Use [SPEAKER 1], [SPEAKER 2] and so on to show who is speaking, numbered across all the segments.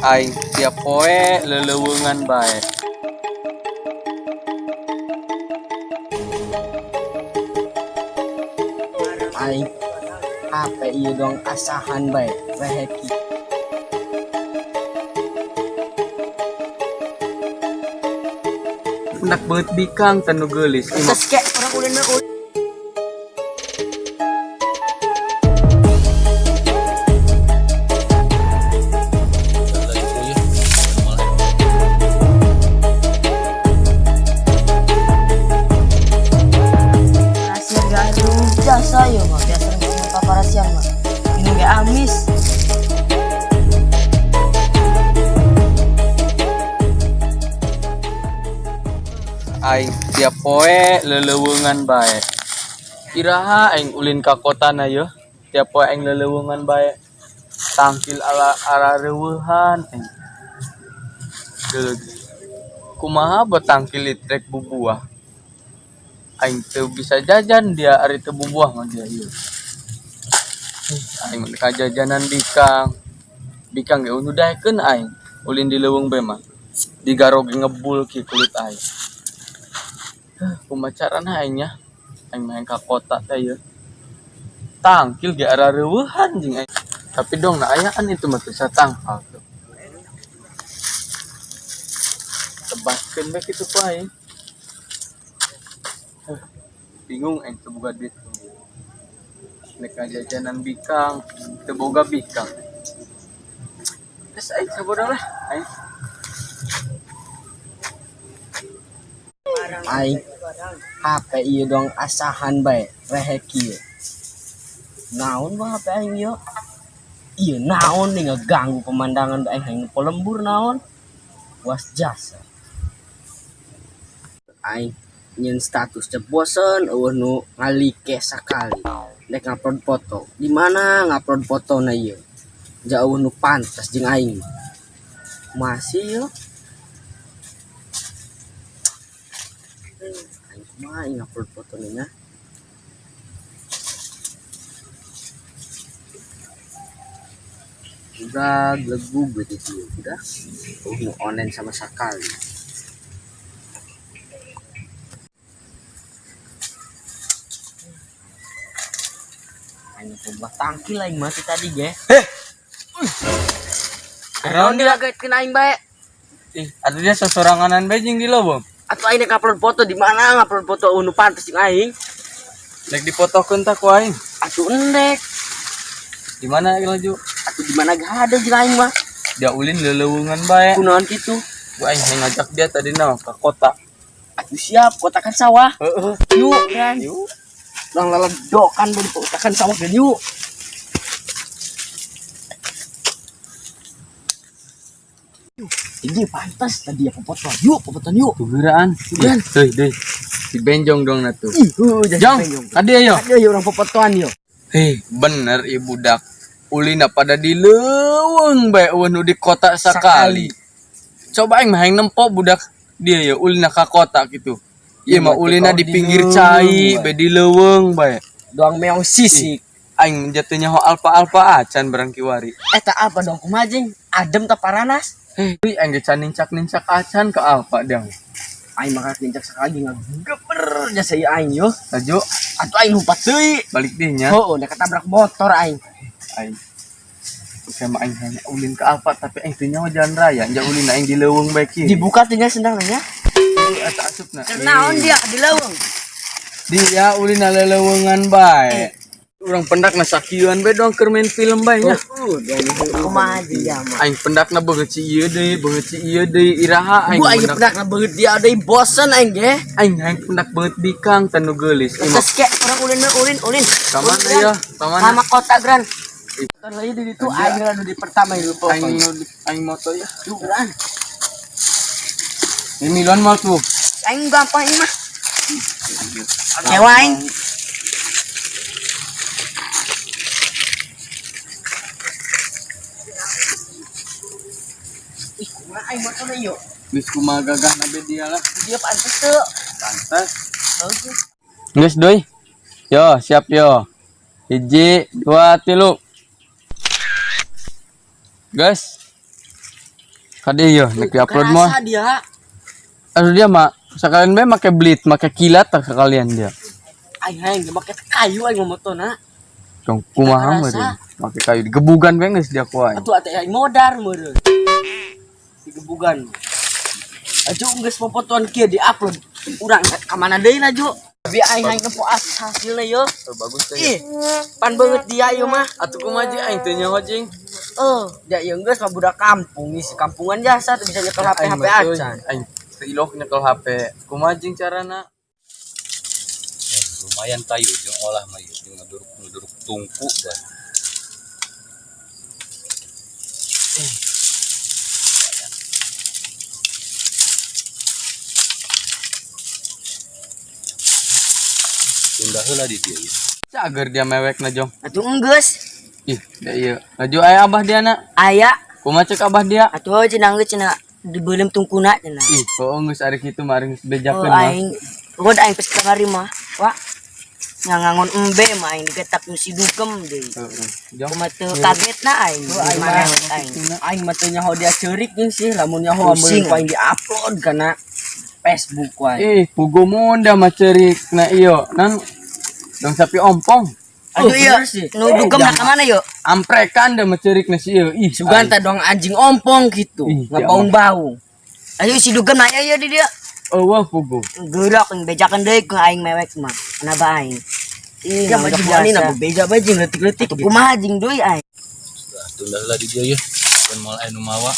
[SPEAKER 1] Aing tiap poe leleuweungan bae.
[SPEAKER 2] Aing HP ieu dong asahan bae reheki.
[SPEAKER 1] Nak beut bikang tanu geulis. Ih,
[SPEAKER 2] Terus kayak orang ulin mah ulin.
[SPEAKER 3] Rasian gak ada biasa ya mah, biasa ngomong paparasian mah. Ini gak amis.
[SPEAKER 1] Aing tiap poe leleuweungan bae. Iraha aing ulin ka kotana yeuh. Tiap poe aing leleuweungan bae. Tangkil ala arareuweuhan aing. Geuleuh. Kumaha betangkil rek bubuah. Aing teu bisa jajan dia ari teu bubuah mah dia ieu. Aing mah ka jajanan bikang. Bikang ge nu daekeun aing. Ulin di leuweung bae mah. Digaroge ngebul ki kulit aing. Kumaha carana aing nya? Aing mah ka kota teh yeuh. Tangkil ge arareuweuhan jeung aing. Tapi dong na ayaan itu mah teu satangkal tuh. Tebaskeun bae kitu ku aing. Bingung aing teu boga duit. Nek jajanan bikang, teu boga bikang. Geus aing sabodo lah aing.
[SPEAKER 2] Aing HP ieu dong asahan bae reheki. Naon bang HP aing ieu? Ieu naon nih ngeganggu pemandangan aing hayang nempo lembur naon? Was jasa. Aing nyeun status teh bosen eueuh nu ngalike sakali. Nek ngupload foto. Di mana ngupload fotona ieu? Jauh nu pantas jeung aing. Masih yo. Aing kumaha aing ngupload fotona nya? Udah glegug gitu udah. Nu online sama sekali. Aing buah tangkil aing mati tadi ge.
[SPEAKER 1] Naon
[SPEAKER 2] dia kagetkeun aing bae.
[SPEAKER 1] Ih, atuh dia sosoranganan bae jeung di leuweung.
[SPEAKER 2] Atuh aing nek upload foto di mana ngupload foto nu pantes jeung aing.
[SPEAKER 1] Nek dipotokeun tah ku aing.
[SPEAKER 2] Atuh endek.
[SPEAKER 1] Di mana laju?
[SPEAKER 2] Atuh di mana gak ada jeung aing mah.
[SPEAKER 1] Dia ulin leleuweungan bae.
[SPEAKER 2] Kunaon kitu?
[SPEAKER 1] Ku aing hayang ngajak dia tadi na ke kota.
[SPEAKER 2] Atuh siap, kotakan sawah.
[SPEAKER 1] Heeh.
[SPEAKER 2] Yuk, kan.
[SPEAKER 1] Yuk.
[SPEAKER 2] Urang leledokan di kotakan sawah dan yuk. Ini pantas tadi ya popotan. Yuk, popotan yuk.
[SPEAKER 1] Tugeraan.
[SPEAKER 2] Tugeran.
[SPEAKER 1] Deui, deui. Si Benjong dong na tuh.
[SPEAKER 2] Ih, heuh, jadi
[SPEAKER 1] Jong,
[SPEAKER 2] benjong.
[SPEAKER 1] kadi ayo.
[SPEAKER 2] Kadi ayo urang popotoan yo.
[SPEAKER 1] Hei, bener ibu dak. Ulina pada di leuweung bae eueuh nu di kota sakali. Coba aing mah hayang nempo budak dia ya ulina ka kota gitu. Ieu mah
[SPEAKER 2] Iya,
[SPEAKER 1] ulina
[SPEAKER 2] teh
[SPEAKER 1] di
[SPEAKER 2] di
[SPEAKER 1] pinggir
[SPEAKER 2] leuweung
[SPEAKER 1] cai
[SPEAKER 2] bae.
[SPEAKER 1] bae di leuweung bae.
[SPEAKER 2] Doang meong sisik.
[SPEAKER 1] Aing jatuhnya ho alpa-alpa acan barang kiwari.
[SPEAKER 2] Eta apa dong kumaha jeung? Adem teh paranas?
[SPEAKER 1] Hei, aing ge can nincak-nincak acan ke alpa dang.
[SPEAKER 2] Aing mah nincak sekali ngageber jasa ieu aing yo.
[SPEAKER 1] Laju
[SPEAKER 2] Atuh aing lumpat deui.
[SPEAKER 1] Balik deui nya.
[SPEAKER 2] Heuh, nek ketabrak motor aing.
[SPEAKER 1] Aing. Sama aing hanya ulin ke alpa tapi aing teu nyaho jalan raya. Nya ulin aing di leuweung bae kieu.
[SPEAKER 2] Dibuka tinggal sendang nya.
[SPEAKER 1] Heuh, eta asupna.
[SPEAKER 3] Kenaon dia di leuweung?
[SPEAKER 1] Dia ulin leleuweungan bae. Urang pendakna sakieuan bae doang keur main film bae nya.
[SPEAKER 3] Kumaha dia mah.
[SPEAKER 1] Aing pendakna beungeut si ieu deui, beungeut si ieu deui, iraha aing
[SPEAKER 2] Gua aing
[SPEAKER 1] pendak.
[SPEAKER 2] pendakna beungeut dia deui, bosen aing ge.
[SPEAKER 1] Aing hayang pendak beungeut bikang tanu geulis. Ih,
[SPEAKER 3] Terus kek urang ulin ulin ulin.
[SPEAKER 1] ka mana ya? Ka mana?
[SPEAKER 3] Sama kota Gran.
[SPEAKER 2] Kan lagi di ditu aing lah nu di pertama ieu
[SPEAKER 1] Aing
[SPEAKER 2] pokoknya.
[SPEAKER 1] nu aing moto ya. Ini miluan mal tuh.
[SPEAKER 3] Aing gampang ini mah. Cewa aing.
[SPEAKER 2] Ih, kumaha aing motona ieu?
[SPEAKER 1] Geus kumaha gagahna be dia lah.
[SPEAKER 2] Dia pantes teu.
[SPEAKER 1] Pantes. Geus deui. Yo, siap yo. Hiji, dua, tilu. Guys. Kade yo, nek di-upload mah.
[SPEAKER 2] Kerasa dia.
[SPEAKER 1] Aduh dia mah sekalian bae make blit, make kilat tak sekalian dia.
[SPEAKER 2] Aing hayang ge make kayu aing motona.
[SPEAKER 1] Dong kumaha
[SPEAKER 2] Kerasa.
[SPEAKER 1] meureun. Make kayu digebugan bae geus dia ku aing.
[SPEAKER 2] Atuh ate aing modar meureun. Digebugan. Aju geus popotoan kieu di-upload. Urang ka mana deui lah, Ju? Bi aing hayang nempo hasilna yo.
[SPEAKER 1] Oh, bagus teh.
[SPEAKER 2] Ih, pan beungeut dia ieu mah.
[SPEAKER 1] Atuh kumaha jeung aing teu nyaho jeung.
[SPEAKER 2] Eh, dia ieu geus mah budak kampung, isi kampungan jasa teu bisa nyekel HP HP acan.
[SPEAKER 1] Aing teu ilok nyekel HP. Kumaha jeung carana?
[SPEAKER 4] Lumayan kayu jeung olah mah ieu jeung ngeduruk ngeduruk tungku bah. Tunda heula di dieu ieu.
[SPEAKER 1] Cager dia mewekna jong.
[SPEAKER 3] Atuh enggeus.
[SPEAKER 1] Ih, da ieu. Laju aya abah dia na.
[SPEAKER 3] Aya.
[SPEAKER 1] Kumaha cek abah dia?
[SPEAKER 3] Atuh cenah geus cenah dibeuleum tungkuna cenah.
[SPEAKER 1] Ih, kok geus ari kitu mah ari geus
[SPEAKER 3] Oh,
[SPEAKER 1] bejakeun mah.
[SPEAKER 3] aing rod aing pas kamari mah. Wa. Ngangon embe mah aing digetak nu si dugem deui.
[SPEAKER 1] Heeh. Jong.
[SPEAKER 3] Kumaha teu kaget na aing.
[SPEAKER 2] Aing
[SPEAKER 3] Mana
[SPEAKER 2] mah
[SPEAKER 3] aing.
[SPEAKER 2] Aing mah teu nyaho dia ceurik jeung sih, lamun nyaho
[SPEAKER 3] Pusing.
[SPEAKER 2] meureun paling di-upload kana Facebook wae.
[SPEAKER 1] Ih, pugo monda mah ceurik na iyo. Nan dong sapi ompong.
[SPEAKER 3] Aduh
[SPEAKER 2] Oh,
[SPEAKER 3] iya,
[SPEAKER 2] bener sih.
[SPEAKER 3] nu dugem na ka mana yo?
[SPEAKER 1] Amprekan dah mah ceurik na si ieu. Ih,
[SPEAKER 2] Sugan teh dong anjing ompong gitu,
[SPEAKER 1] Ih,
[SPEAKER 2] ngabaung-baung.
[SPEAKER 3] Ayo si dugem na yo di dia.
[SPEAKER 1] Oh, wah pugo.
[SPEAKER 3] Gerak aing bejakeun deui ku aing mewek mah. Kenapa aing? Ih,
[SPEAKER 2] Ya mah
[SPEAKER 3] nganggep
[SPEAKER 2] wani na
[SPEAKER 3] biasa.
[SPEAKER 2] bebeja bae jeung leutik-leutik
[SPEAKER 3] Atuh
[SPEAKER 2] gitu.
[SPEAKER 3] kumaha jeung deui aing?
[SPEAKER 4] Lah, tunda heula di dieu ieu. Kan moal aya nu mawa.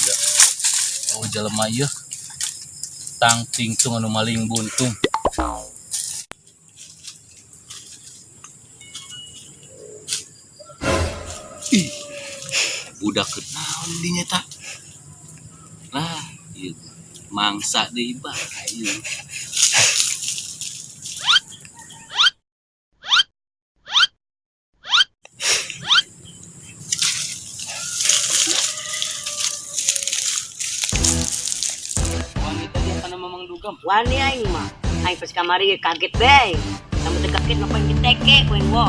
[SPEAKER 4] Da. Oh jelema ieu. Tang tingtung anu maling buntung. Ih, budak keur naon dinya ta? Lah, ieu mangsa deui bae ieu.
[SPEAKER 1] Wanita dia kana mamang dugem.
[SPEAKER 3] Wani aing mah. Aing pas kamari ge kaget bae aing. Lamun teu kaget mah paling diteke ku aing wo.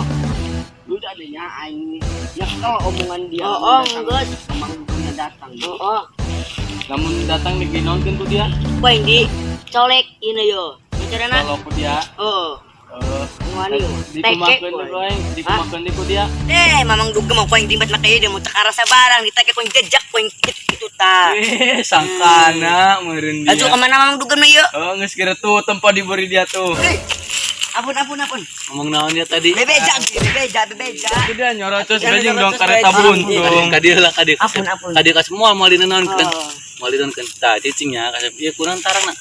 [SPEAKER 2] Lu adanya aing nyekel omongan dia.
[SPEAKER 3] Oh,
[SPEAKER 2] lamun
[SPEAKER 3] oh,
[SPEAKER 2] datang.
[SPEAKER 3] geus.
[SPEAKER 2] Mamang dugemna datang.
[SPEAKER 3] Oh, oh.
[SPEAKER 1] Lamun datang diginaonkeun ku dia.
[SPEAKER 3] Ku aing dicolek ieu yo. Carana?
[SPEAKER 1] Kalau ku dia,
[SPEAKER 3] Oh,
[SPEAKER 1] eh
[SPEAKER 3] wani yo. Teke
[SPEAKER 1] dikumakeun
[SPEAKER 3] ku
[SPEAKER 1] ku
[SPEAKER 3] aing.
[SPEAKER 1] aing, dikumakeun deui ku dia.
[SPEAKER 3] Eh, mamang dugem mah ku aing dimbat make ieu mau cek rasa barang diteke ku aing jejak ku aing gitu ta.
[SPEAKER 1] Eh, sangkana meureun dia.
[SPEAKER 3] Atuh kemana mamang dugem na ieu?
[SPEAKER 1] Oh, geus kira tuh tempat diberi dia tuh.
[SPEAKER 3] Eh, ampun ampun ampun.
[SPEAKER 4] Ngomong naon dia tadi?
[SPEAKER 3] Bebeja, bebeja, bebeja.
[SPEAKER 1] Itu dia nyorocos
[SPEAKER 3] Jangan
[SPEAKER 1] bejing dong
[SPEAKER 3] nyorocos,
[SPEAKER 1] kareta
[SPEAKER 3] bejing.
[SPEAKER 1] buntung.
[SPEAKER 4] Ka dieu lah ka dieu.
[SPEAKER 3] Ampun, ampun.
[SPEAKER 4] Ka dieu ka semua moal dinaonkeun.
[SPEAKER 3] Oh.
[SPEAKER 4] Moal dinaonkeun. Tah cicing nya kasep ieu kurang tarangna.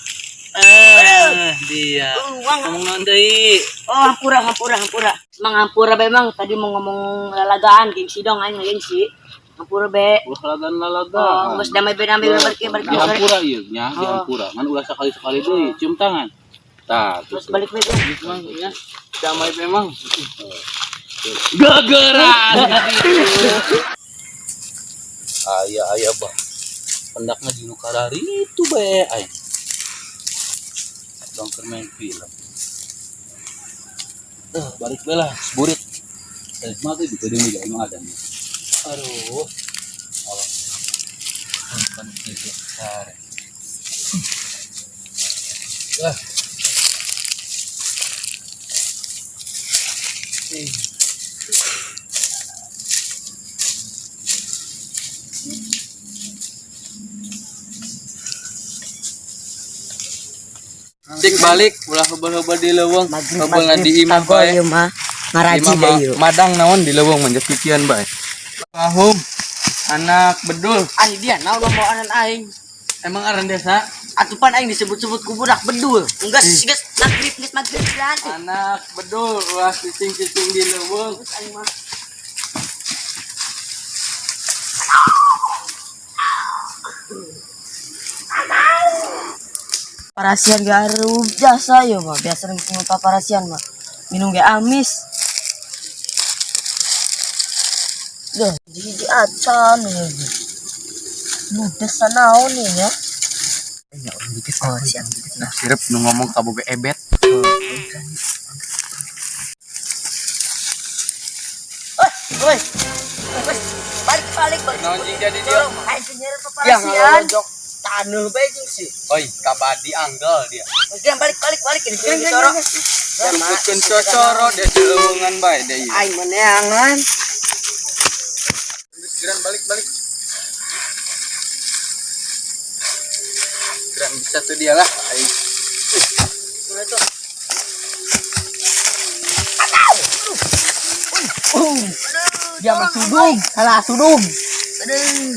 [SPEAKER 4] Eh, dia.
[SPEAKER 3] Uang.
[SPEAKER 4] Ngomong naon deui?
[SPEAKER 3] Oh, hampura, hampura, hampura. Mang hampura be mang tadi mau ngomong lalagaan gengsi dong aing mah gengsi. Hampura be.
[SPEAKER 4] Ulah lagan lalaga.
[SPEAKER 3] Oh, geus damai be damai balik balik
[SPEAKER 4] Di hampura ieu nya, di
[SPEAKER 3] Oh.
[SPEAKER 4] hampura. Ngan ulah sakali-sekali deui, cium tangan. Tah,
[SPEAKER 3] Terus
[SPEAKER 4] gitu.
[SPEAKER 3] balik be.
[SPEAKER 1] Geus mang nya. Damai memang.
[SPEAKER 4] Gegeran. Aya aya bah. Pendakna di nu karari itu bae aing. Dong keur main film. Eh, balik bae lah, burit. Eh, mah teh di meja nu ada nih. Aduh. Allah. Kan gitu. Sare. Wah.
[SPEAKER 1] Cik balik ulah heubeul-heubeul di leuweung.
[SPEAKER 3] Maghrib
[SPEAKER 1] Heubeul di imah
[SPEAKER 3] kagol
[SPEAKER 1] bae.
[SPEAKER 3] ieu mah. Ngaraji
[SPEAKER 1] Lima
[SPEAKER 3] deui ieu.
[SPEAKER 1] Madang naon di leuweung mah kikian bae. Pahum. Anak bedul.
[SPEAKER 2] Ai dia naon lomboanan aing.
[SPEAKER 1] Emang aran desa?
[SPEAKER 2] Atupan aing disebut-sebut ku budak bedul.
[SPEAKER 3] Geus geus magrib geus magrib jalan.
[SPEAKER 1] Anak bedul ulah cicing-cicing di leuweung.
[SPEAKER 3] Aing mah. Parasian gak aruh biasa ya mah biasa minum parasian mah minum gak amis. Duh, hiji acan nih. Ludes naon nih ya. Oh, siap.
[SPEAKER 1] Nah, sirep nu ngomong kaboga ebet.
[SPEAKER 3] Oi, oi. Oi, balik balik balik.
[SPEAKER 1] Naon jing jadi dia?
[SPEAKER 3] Aing teh nyeri
[SPEAKER 1] Yang
[SPEAKER 3] paparasian.
[SPEAKER 1] ngalojok.
[SPEAKER 2] Taneuh bae jeung si.
[SPEAKER 1] Oi, kabadi anggal dia.
[SPEAKER 3] Oke, balik balik balik ini sini coro.
[SPEAKER 1] Ruputkeun cocoro dia di leuweungan bae dia ieu.
[SPEAKER 2] Aing meneangan.
[SPEAKER 1] Geran balik balik. Geran bisa tuh dia lah. Aing.
[SPEAKER 2] Dia mah sudung, salah sudung.
[SPEAKER 3] Aduh.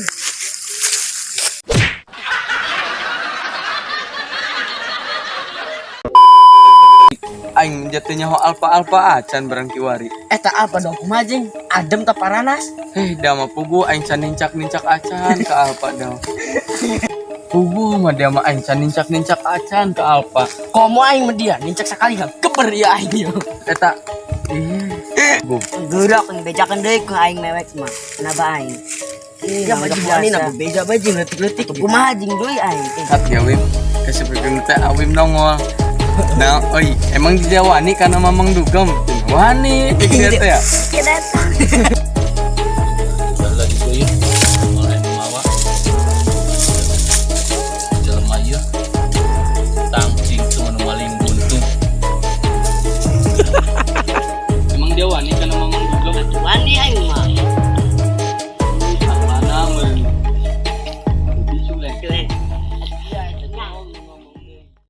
[SPEAKER 1] Aing jatuhnya ho alpa-alpa acan barang kiwari.
[SPEAKER 2] Eta apa dong kumaha jeung? Adem teh paranas.
[SPEAKER 1] Heh, da mah pugu aing can nincak-nincak acan ke alpa dah. Pugu mah dia mah aing can nincak-nincak acan ke alpa.
[SPEAKER 2] Komo aing mah dia nincak sakali gak geber ya aing ieu.
[SPEAKER 1] Eta ih. Bu,
[SPEAKER 3] Gerak nih bejakan deui ku aing mewek mah. Kenapa aing? Ih,
[SPEAKER 2] Ya mah
[SPEAKER 3] udah
[SPEAKER 2] jeung
[SPEAKER 3] biasa.
[SPEAKER 2] na beja bae jeung leutik-leutik.
[SPEAKER 3] Kumaha jeung deui aing?
[SPEAKER 1] Tat ya Wim. Kasepikeun teh Awim nongol. Nah, oi, emang dia wani karena mamang dugem. Wani, pikir teh ya.
[SPEAKER 3] Kita.